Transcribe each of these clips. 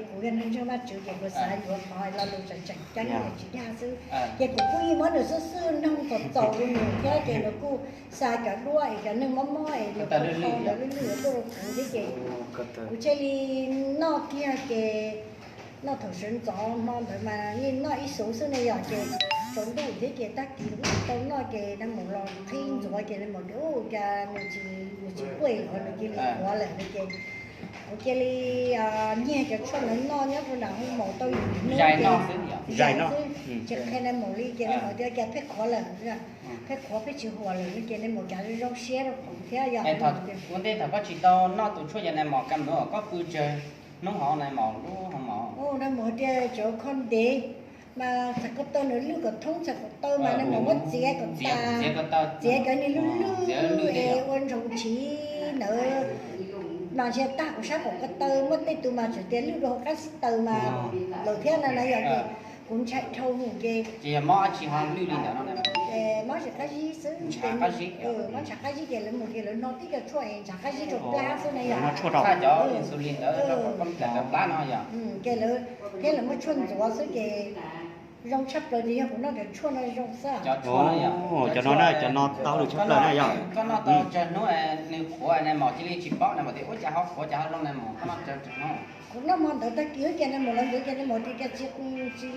Kuv yog neeg ntseeg Vajtswv ces kuv xav yuav qhov lo lus tseem tseem ceeb tsis dag xwb. Ces kuv kuj yeej muab nws xwb xwb noog txaus txaus rau nws thiab ces nws kuj xa cov duab es cov neeg mob mob es nws kuj tau lwj lwj tuaj rau kuv thiab ces kuv thiaj li noj kiag ces noj thaum sawv ntxov hmo ntawd mas yeej noj ib xub xwb ne yom ces tsaus ntuj thiab ces tag kis kuv tau noj ces nais maum los qhib ntxuav ces nais maum tias u cas nws tsis nws tsis quaj lawm nws cia li qhuav lawm no ces kuv cia li nyiag cov tshuaj ntawd noj nyob rau nram hoo maum tau yim hnub ces zais xwb, tsis qhia nais maum li ces nais maum tias cas pheej qhuav lawm, pheej qhuav pheej tsis huam lawm no ces nais maum cas zoo siab rau kuv thiab yom. Ua ntej thaum koj tsis tau noj tus tshuaj yog nais maum kam mus koj pw tsawg hnub hauv nais maum lub hoo maum? Nais maum tias cov kho ntev mas txhais ko taw nws lwj kom thoob txhais ko taw mas nais maum muab txiav kom tas, txiav cov niag lwj lwj es ua ntsoog chiv ntawd mas ntshe tag kuv sab qaum ko taw, muaj tej tus mas tseem tias lwj dua hauv qab xib taws mas lawm thiab no na yom ces kuv ntshai dhau mus ces mob tsis qab zib xwb, mob ntshav qab zib ces lawv mus ces lawv noj tib co tshuaj es ntshav qab zib rau plab xwb na yom. Txhaj cov insulin ntawd rau plab no yom. Ces lawv thiab lawv muab tshuaj ntxuav xwb ces zoo tshaj plaws ces yog kuv noj cov tshuaj no zoo xwb. Cov no na, cov no tau lus tshaj plaws na yom. Koj noj tau tsawg hnub nws qhuav nais maum cia li tsis paub nais maum tias ua cas ho qhuav cas ho zoo nais maum, koj noj tsawg hnub? Kuv noj hmo ntawd tag kis ces nais maum los ntxuav ces nais maum tias cas tsis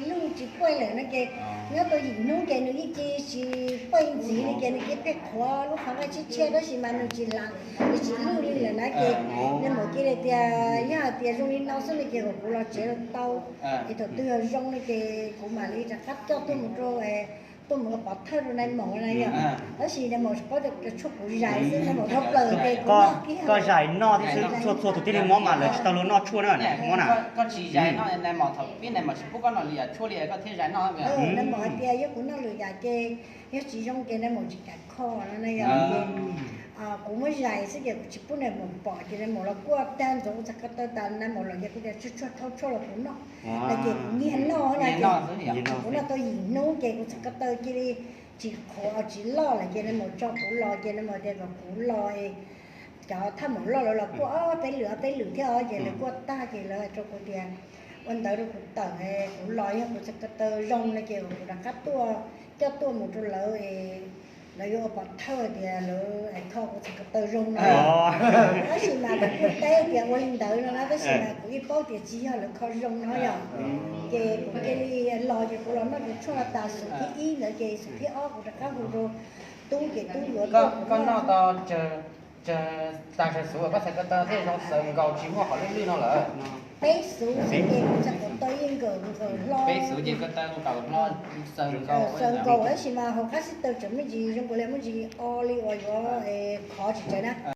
lwj tsis quaj lawm no ces nyob tau yim hnub ces nws yeej cia tsis quaj ntxiv li ces nws cia pheej qhuav lub qhov nqaij tshiab tshiab tab sis mas nws tsis lam, nws tsis lwj li lawm na ces nais maum cia li tias yog hais tias zoo li no xwb no ces kom kuv los tsev los tau es thaum twg yog zoo no ces kuv mam li rov qab coj tuaj mus rau tuaj mus ua pov thawj rau nais maum na yom. Tab sis nais maum tsis paub tias cov tshuaj kuv zais xwb, nais maum dhau plaws ces kuv noj kiag. Koj zais noj thiab xwb, txhua txhua tus tib neeg mob mas lawv tsis tau luag noj tshuaj na, mob na. Koj tsis zais noj nais maum thaum pib nais maum tsis pub koj noj lwm yam tshuaj li koj thiaj zais noj. Nais maum hais tias yog kuv noj lwm yam ces yog tsis zoo ces nais maum tsis kam kho no na yom. Kuv muab zais xwb ces kuv tsis pub nais maum pom ces nais maum los kuaj tag ntxuav kuv txhais ko taw tas nais maum los ces kuv tias tsuag tsuag thauj tshuaj los kuv noj. Ces kuv nyiag noj na ces kuv noj tau yim hnub ces kuv txhais ko taw cia li tsis qhuav tsis loj lawm ces nais maum tso kuv los ces nais maum tias kom kuv los, cov thaj maum loj lawv los kuaj ob peb lwm ob peb lwm thiab os ces lawv kuaj tag ces lawv hais rau kuv tias ua ntawd rau kuv tawm, kuv los yog kuv txhais ko taw zoo no ces kuv rov qab tuaj coj tuaj mus rau lawv, lawv yuav ua pov thawj tias lawv kho kuv txhais ko taw zoo no. Tab sis mas kuv kuj teb tias ua li ntawd no na tab sis mas kuv yeej paub tias tsis yog lawv kho zoo no yom. Ces kuv cia li los ces kuv los noj cov tshuaj no tas xub thib ib ntawd ces xub thib ob kuv rov qab hu rau tub ces tub yuav tuaj kuv noj. Koj noj tau tsawg, tag tsawg xub koj txhais ko taw thiaj zoo xaws nkaus tsis muaj qhov lwj lwj no lawm? Peb xub ces kuv txhais ko taw yeej nkawm nkawm hlo. Peb xub ces ko taw nkawm hlo, xaws nkaus, xaws nkaus tab sis mas hauv qab xib taws tseem muaj ntsis zoo nkaus li muaj ntsis o li uas yuav khov tsis tsawg na.